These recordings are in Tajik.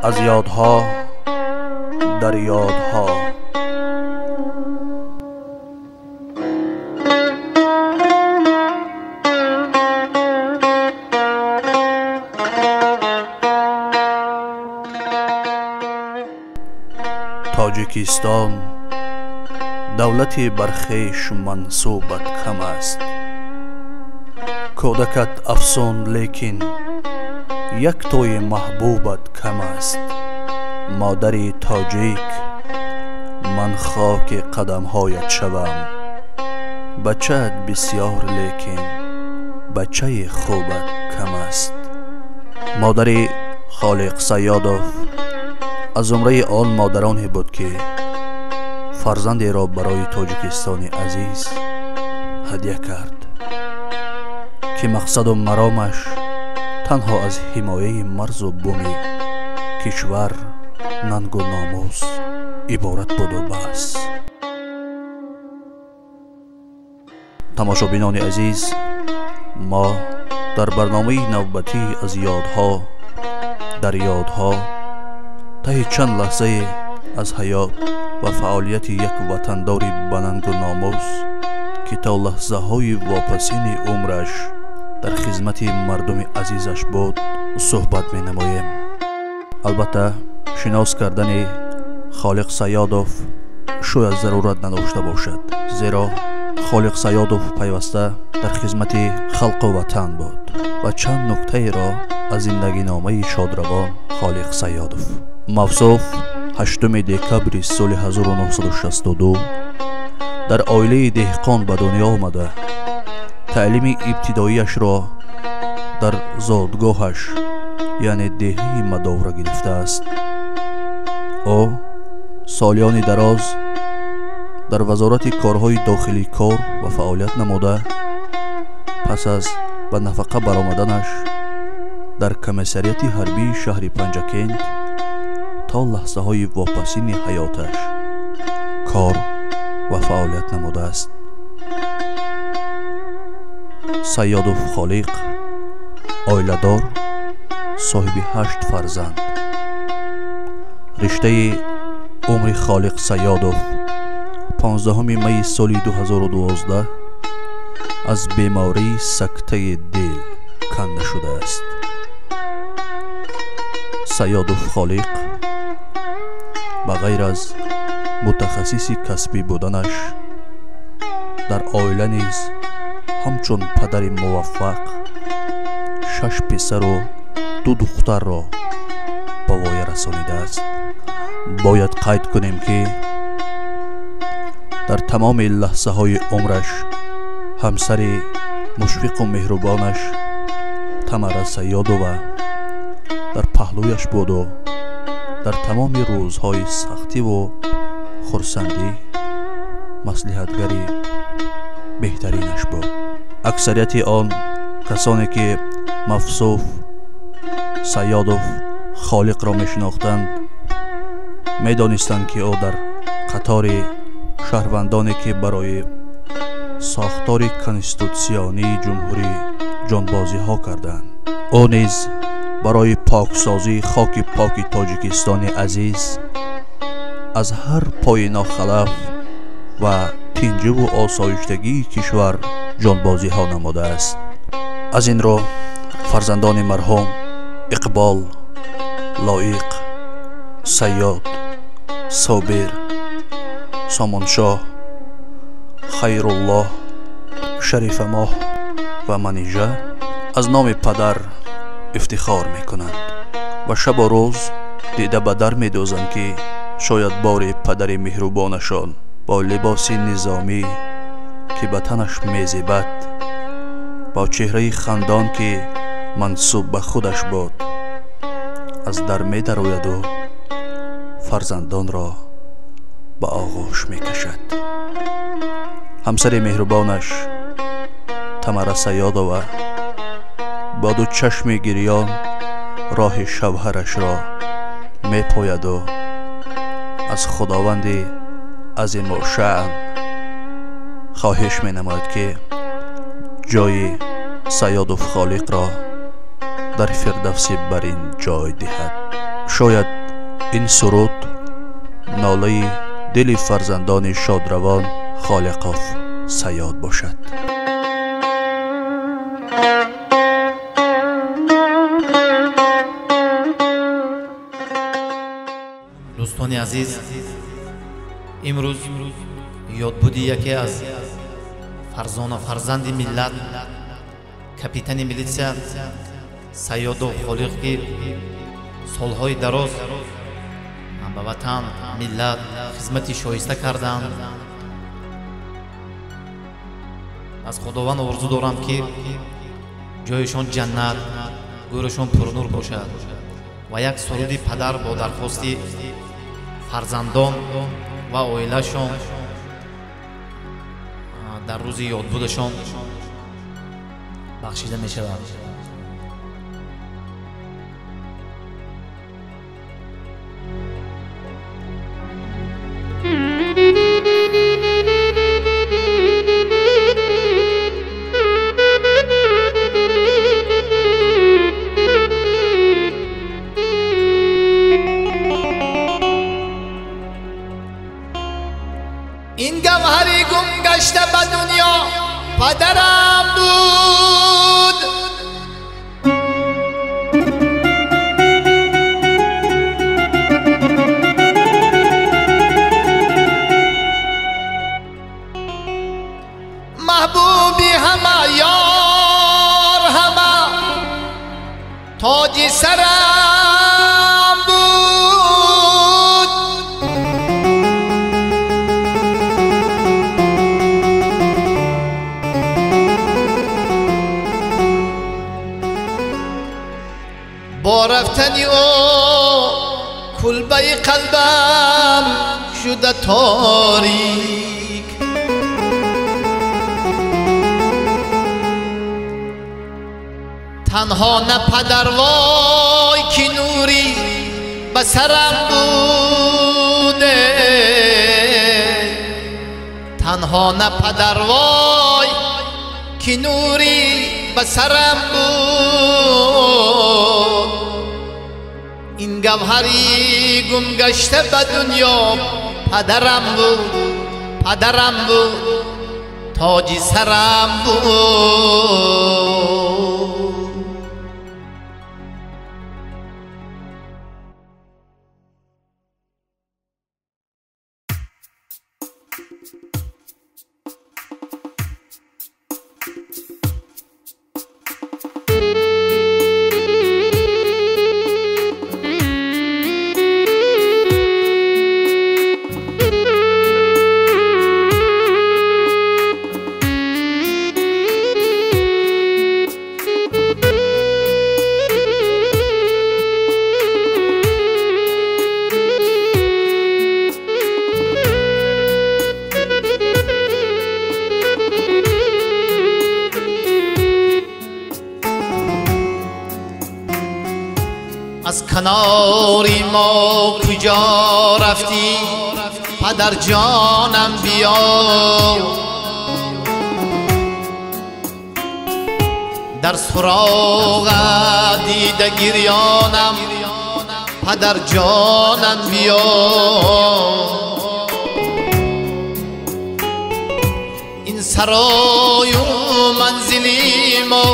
Аз ёдҳо дар ёдҳо. Тоҷикистон давлати бар хеш мансубат кам аст. Кӯдакат афсун, лекин яктои маҳбубат кам аст. Модари тоҷик, ман хоки қадамҳоят шавам. Бачаат бисёр, лекин бачаи хубат кам аст. Модари Холиқ Сайёдов аз зумраи он модароне буд, ки фарзандеро барои Тоҷикистони азиз ҳадя кард, ки мақсаду маромаш танҳо аз ҳимояи марзу буми кишвар, нангу номус иборат буду бас. Тамошобинони азиз, мо дар барномаи навбатӣ аз ёдҳо дар ёдҳо таҳи чанд лаҳзае аз ҳаёт ва фаъолияти як ватандори ба нангу номус, ки то лаҳзаҳои вопасини умраш дар хизмати мардуми азизаш буд, суҳбат менамоем. Албатта, шинос кардани Холиқ Сайёдов шояд зарурат надошта бошад, зеро Холиқ Сайёдов пайваста дар хизмати халқу ватан буд ва чанд нуктаеро аз зиндагиномаи шодравон Холиқ Сайёдов. Мавсуф 8 декабри соли 1962 дар оилаи деҳқон ба дунё омада, таълими ибтидоияшро дар зодгоҳаш, яъне деҳаи Мадовра гирифтааст. Ӯ солиёни дароз дар Вазорати корҳои дохилӣ кор ва фаъолият намуда, пас аз ба нафақа баромаданаш дар комиссариати ҳарбии шаҳри Панҷакент то лаҳзаҳои вопасини ҳаёташ кор ва фаъолият намудааст. Сайёдов Холиқ оиладор, соҳиби 8 фарзанд. Риштаи умри Холиқ Сайёдов 15 майи соли 2012 аз бемории сактаи дил канда шудааст. Сайёдов Холиқ ба ғайр аз мутахассиси касбӣ буданаш, дар оила низ ҳамчун падари муваффақ 6 писару 2 духтарро ба воя расонидааст. Бояд қайд кунем, ки дар тамоми лаҳзаҳои умраш ҳамсари мушфиқу меҳрубонаш Тамара Сайёдова дар паҳлӯяш буду дар тамоми рӯзҳои сахтиву хурсандӣ маслиҳатгари беҳтаринаш буд. Аксарияти он касоне, ки Мавсуф Сайёдов Холиқро мешинохтанд, медонистанд, ки ӯ дар қатори шаҳрвандоне, ки барои сохтори конститутсионии ҷумҳурӣ ҷонбозиҳо карданд. Ӯ низ барои поксозии хоки поки Тоҷикистони азиз аз ҳар пои нохалаф ва тинҷиву осоиштагии кишвар ҷонбозиҳо намудааст. Аз ин рӯ фарзандони марҳум Иқбол, Лоиқ, Сайёд, Собир, Сомоншоҳ, Хайруллоҳ, Шарифамоҳ ва Манижа аз номи падар ифтихор мекунанд ва шабу рӯз дида ба дар медозанд, ки шояд бори падари меҳрубонашон бо либоси низомӣ, ки ба танаш мезебад, бо чеҳраи хандон, ки мансуб ба худаш буд, аз дар медарояду фарзандонро ба оғӯш мекашад. Ҳамсари меҳрубонаш Тамара Сайёдова бо ду чашми гирён роҳи шавҳарашро мепояду аз Худованди азимушаън Хоҳиш менамояд, ки ҷои Саёдов Холиқро дар Фирдавси барин ҷой диҳад. Шояд ин суруд нолаи дили фарзандони шодравон Холиқов Саёд бошад. Дӯстони азиз, имрӯз ёдбуди яке аз фарзона фарзанди миллат, капитани милитсия Саёдов Холиқ, ки солҳои дароз ба ватан, миллат хизмати шоиста карданд. Аз Худованд орзу дорам, ки ҷояшон ҷаннат, гӯрашон пурнур бошад ва як суруди падар бо дархости фарзандон ва оилашон дар рӯзи ёдбудашон бахшида мешавад. Ин гавҳари гум гашта ба дунё падарам буд. Маҳбуби ҳама, ёр ҳама, тоҷи сарам буд. Бо рафтани ӯ кулбаи қалбам шуда торик. Танҳо на падарвой, ки нури ба сарам буде, танҳо на падарвой, ки нури ба сарам буд. Ин гавҳари гум гашта ба дунё падарам буд, падарам буд, тоҷи сарам буд. Аз канори мо куҷо рафтӣ, падарҷонам, биё. Дар суроға дида гирёнам, падарҷонам, биё. Ин сарою манзили мо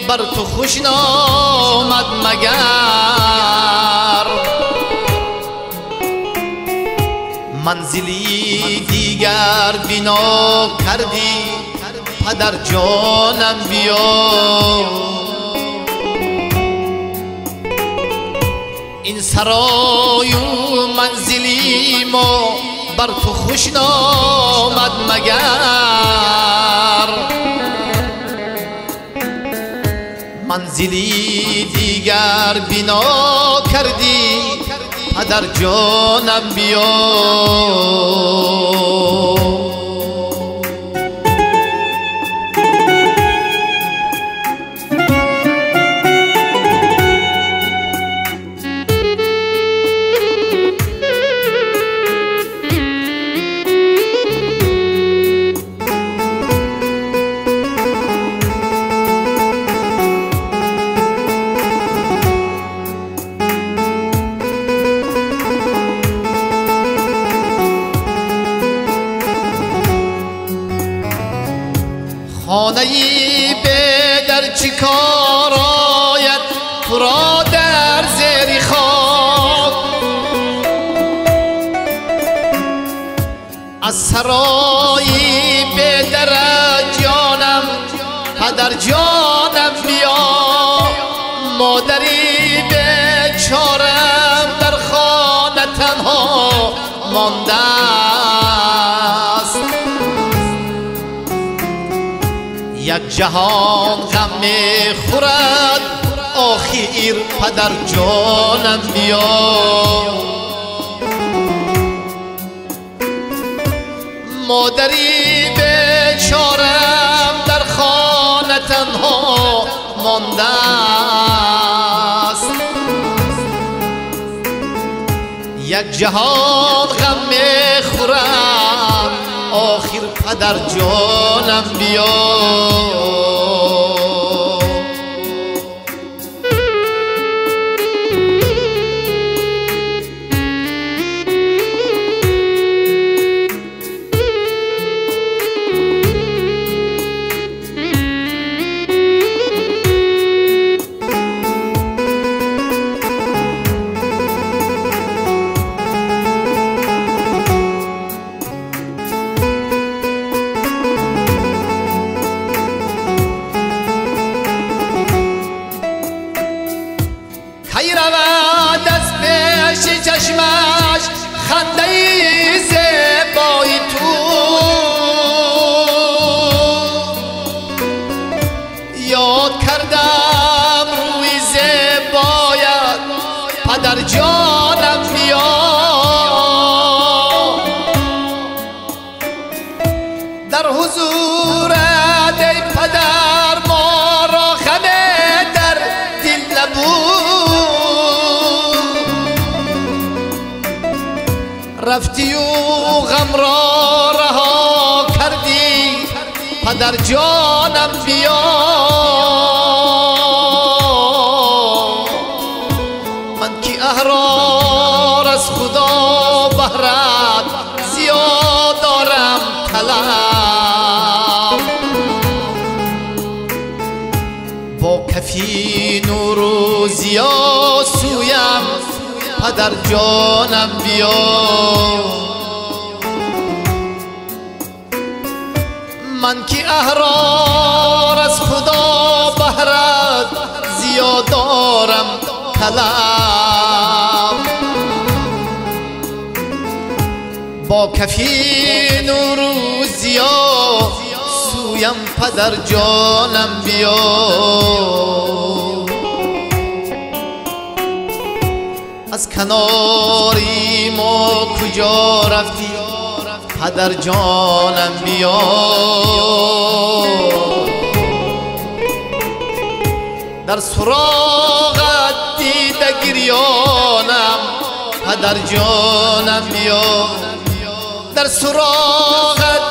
бар ту хуш номад магар, манзили дигар бино кардӣ, падарҷонам, биё. Ин сарою манзили мо бар ту хуш номад магар, манзили дигар бино кардӣ, падарҷонам, биё. Хонаи бедар чӣ кор ояд туро дар зери хок? Аз сарои бедарат ҷонам падар ҷонам биё, модари бечорам дар хона танҳо мондааст. Як ҷаҳон ғам мехӯрад охир падар ҷонам биё. Модари бечорам дар хона танҳо мондааст. Як ҷаҳон ғам мехӯрад охир падар ҷонам биё. Чашмаш хандаи зебои ту, ёд кардам рӯи зебоят падар ҷонам биё. Дар ҳузурат эй падар моро ғаме дар дил набуд, рафтию ғамро раҳо кардӣ падар ҷонам биё. Ман ки аҳрор аз худо баҳрат зиёд дорам талаб, бо кафи нуру зиё сӯям падар ҷонам биё. Ман ки аҳрор аз худо баҳрат зиёд дорам талаб, бо кафи нуру зиё сӯям падар ҷонам биё. Аз канори мо куҷо рафтӣ падар ҷонам биё. Дар суроғат дида гирёнам падар ҷонам биё. Дар суроғат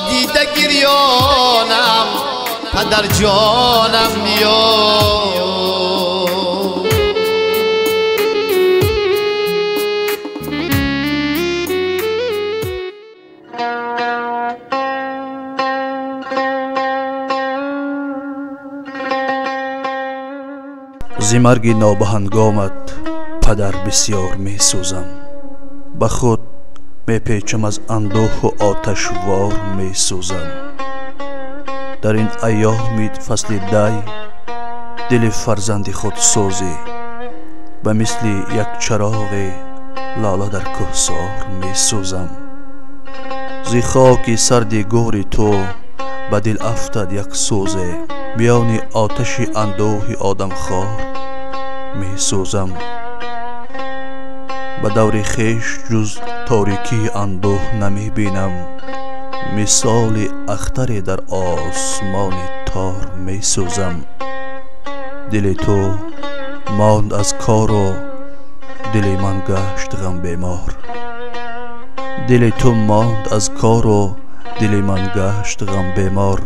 дида гирёнам падар ҷонам биё. Зи марги нобаҳангомат падар бисёр месӯзам, ба худ мепечам аз андӯҳу оташвор месӯзам. Дар ин айёми фасли дай дили фарзанди худ сӯзӣ, ба мисли як чароғи лола дар кӯҳсор месӯзам. Зи хоки сарди гӯри ту ба дил афтад як сӯзе, миёни оташи андӯҳи одамхор месӯзам. Ба даври хеш ҷуз торикии андӯҳ намебинам, мисоли ахтаре дар осмони тор месӯзам. Дили ту монд аз кору дили ман гашт ғамбемор. Дили ту монд аз кору дили ман гашт ғамбемор.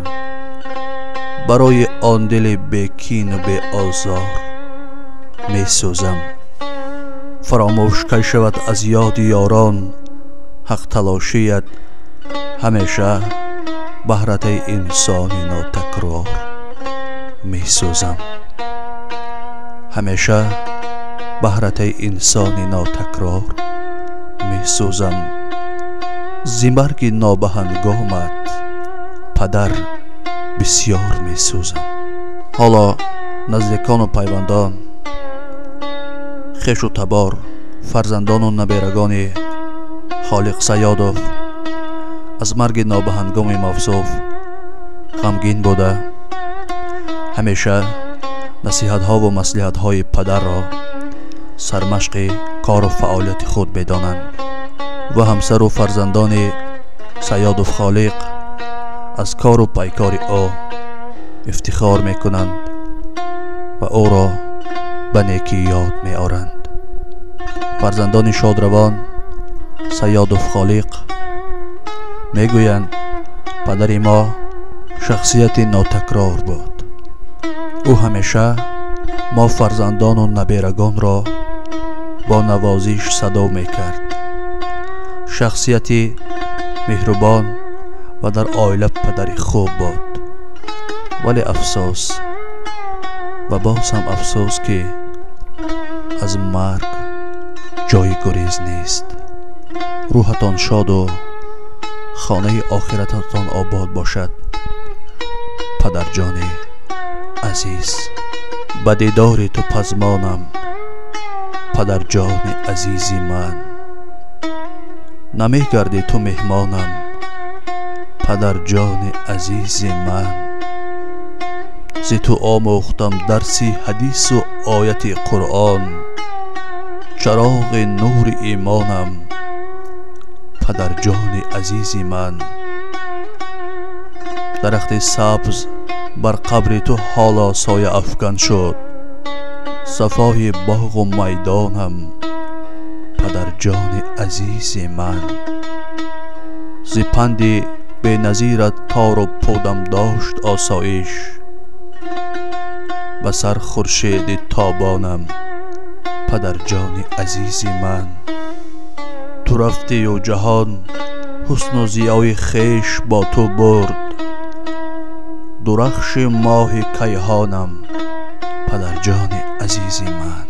Барои он дили бекину беозор месӯзам. Фаромӯш кай шавад аз ёди ёрон, ҳақ талошият ҳамеша Баҳратаи инсони нотакрор месӯзам. Ҳамеша баҳратаи инсони нотакрор месӯзам. Зи марги нобаҳангомат, падар, бисёр месӯзам. Ҳоло наздикону пайвандон, хешу табор, фарзандону наберагони Холиқ Саёдов аз марги нобаҳангоми мавсуф ғамгин буда, ҳамеша насиҳатҳову маслиҳатҳои падарро сармашқи кору фаъолияти худ медонанд ва ҳамсару фарзандони Саёдов Холиқ аз кору пайкори ӯ ифтихор мекунанд ва ӯро ба некӣ ёд меоранд. Фарзандони шодравон Саёдов Холиқ мегӯянд: падари мо шахсияти нотакрор буд. Ӯ ҳамеша мо фарзандону наберагонро бо навозиш садо мекард. Шахсияти меҳрубон ва дар оила падари хуб буд. Вале афсӯс ва боз ҳам афсӯс, ки аз марг ҷои гурез нест. Рӯҳатон шоду хонаи охирататон обод бошад, падарҷони азиз. Ба дидори ту пазмонам, падарҷони азизи ман. Намегардӣ ту меҳмонам, падарҷони азизи ман. Зи ту омӯхтам дарси ҳадису ояти Қуръон. Чароғи нури имонам, падарҷони азизи ман. Дарахти сабз бар қабри ту ҳоло соя афкан шуд. Сафои боғу майдонам, падарҷони азизи ман. Зи панди беназират тору пудам дошт осоиш. Ба сар хуршеди тобонам, падарҷони азизи ман. Ту рафтию ҷаҳон ҳусну зиёи хеш бо ту бурд. Дурахши моҳи кайҳонам, падарҷони азизи ман.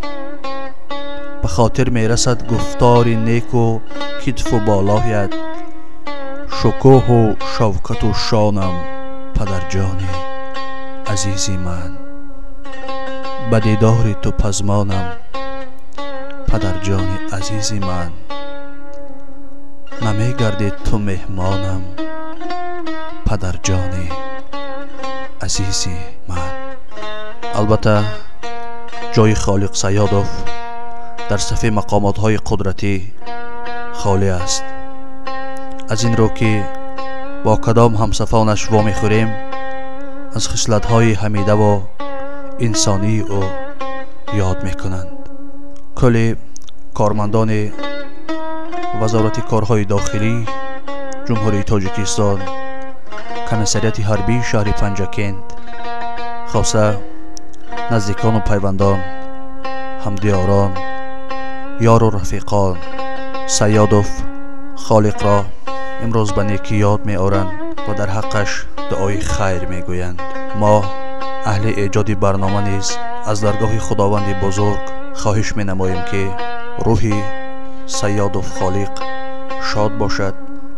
Ба хотир мерасад гуфтори неку китфу болоят, шукӯҳу шавкату шонам, падарҷони азизи ман. Ба дидори ту пазмонам, падарҷони азизи ман. Намегардӣ ту меҳмонам, падарҷони азизи ман. Албатта, ҷои Холиқ Саёдов дар сафи мақомотҳои қудратӣ холӣ аст. Аз ин рӯ, ки бо кадом ҳамсафонаш вомехӯрем, аз хислатҳои ҳамидаву инсонии ӯ ёд мекунанд. Кулли кормандони Вазорати корҳои дохилӣ Ҷумҳурии Тоҷикистон, комиссариати ҳарбии шаҳри Панҷакент, хоса наздикону пайвандон, ҳамдиёрон, ёру рафиқон Саёдов Холиқро имрӯз ба некӣ ёд меоранд ва дар ҳаққаш дуои хайр мегӯянд. Мо аҳли эҷоди барнома низ аз даргоҳи Худованди бузург хоҳиш менамоем, ки рӯҳи Саёдов Холиқ шод бошад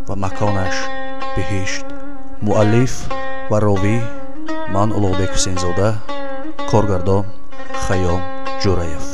ва маконаш биҳишт. Муаллиф ва ровӣ ман Улуғбек Ҳусейнзода, коргардон Хайём Ҷӯраев.